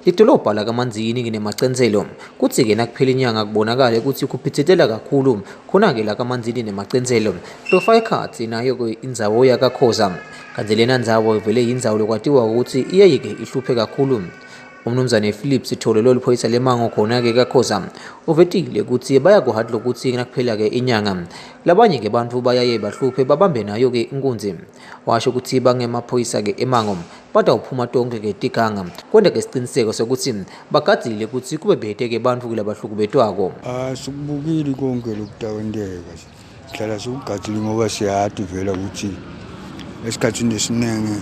Lidolobha lakaManzini-ke nemacentselo. Kutsi-ke nakuphela inyanga kubonakale kutsi kuphitsitela kakhulu khona-ke lakaManzini nemacentselo. Lofaka ekhatsi nayo-ke indzawo yakaKhoza. Kantsi lena ndzawo vele yindzawo lokwatiwa ukuthi iyaye-ke ihluphe kakhulu. Umnumzane Philip Sithole loliphoyisa lemango khona-ke kaKhoza uvetile kutsi bayakuhati lokutsi nakuphela-ke inyanga labanye-ke bantfu bayaye bahluphe babambe nayo-ke inkunzi. Washo kutsi bangemaphoyisa-ke emango batawuphuma tonkhe-ke tiganga kwenta-ke siciniseko sekutsi bagadzile kutsi kube bete-ke bantfu labahlukubetwako. Asikubukeli konke lokutawenteka, sihlala sikugadzile ngoba siyati vele ukuthi esikhathini esiningi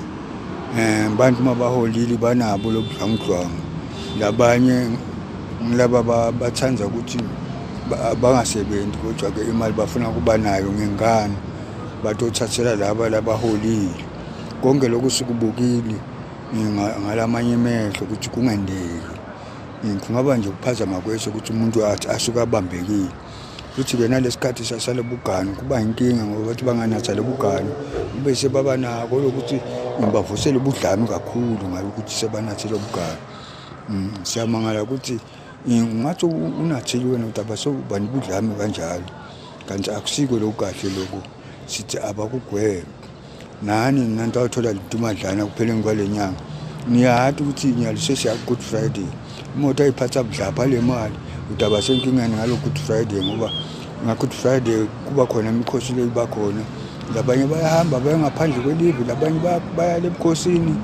um bantu uma baholile banabo lobudlwangudlwangu. Labanye ngilaba bathanda ukuthi bangasebenzi kodwa-ke imali bafuna kuba nayo ngengane batothathela laba labaholile. Konke lokhu sikubukile ngalamanye emehlo ukuthi kungenteki. Kungaba nje ukuphazama kweso ukuthi umuntu asuke abambekile. Futhi-ke nalesikhathi salobuganu kuba inkinga ngoba bathi banganatha lobuganu bese baba nako lokuthi bavusele ubudlame kakhulu ngalokuthi sebanathe lobuganu. Siyamangala ukuthi ungathi unathile wena ukuthi abasobani ubudlame kanjalo kanti akusiko lokhu kahle lokhu, sithi abakugweme. Nani nanto awuthola lidumadlana kupheleni kwale nyanga, niyati ukuthi nyalo sesiya Good Friday, imoto ayiphatha budlapha le mali udaba senkingeni ngalo Good Friday, ngoba nga-Good Friday kuba khona imikhosi le iba khona, labanye bayahamba baya ngaphandle kwelive, labanye baya ebukhosini,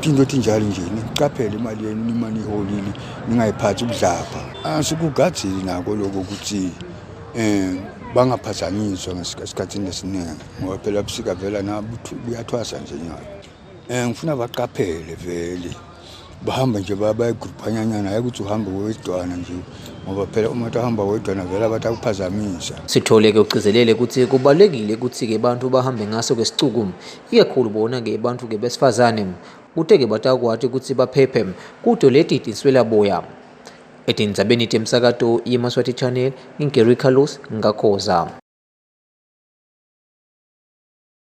tinto etinjalo nje. Nicaphele imali yenu nima niyiholile, ningayiphathi budlapha. Asikugadzile nako lokho ukuthi um bangaphazanyiswa esikhathini esiningi ngoba phela busika vela buyathwasa nje nyalo. Um ngifuna baqaphele vele bahambe nje bayigruphanyanyana, hayi ukuthi uhambe wedwana nje ngoba phela uma uhamba wedwana vele abantu akuphazamisa. Sithole-ke ugcizelele ukuthi kubalulekile ukuthi-ke bantu bahambe ngaso-ke sicuku, ikakhulu bona-ke bantfu-ke besifazane, kute-ke batakwati ukuthi baphephe kuto leti tinswelaboya. Etindzabeni temsakato yeMaswati Channel, ngingu-Gary Carlos Ngakhoza.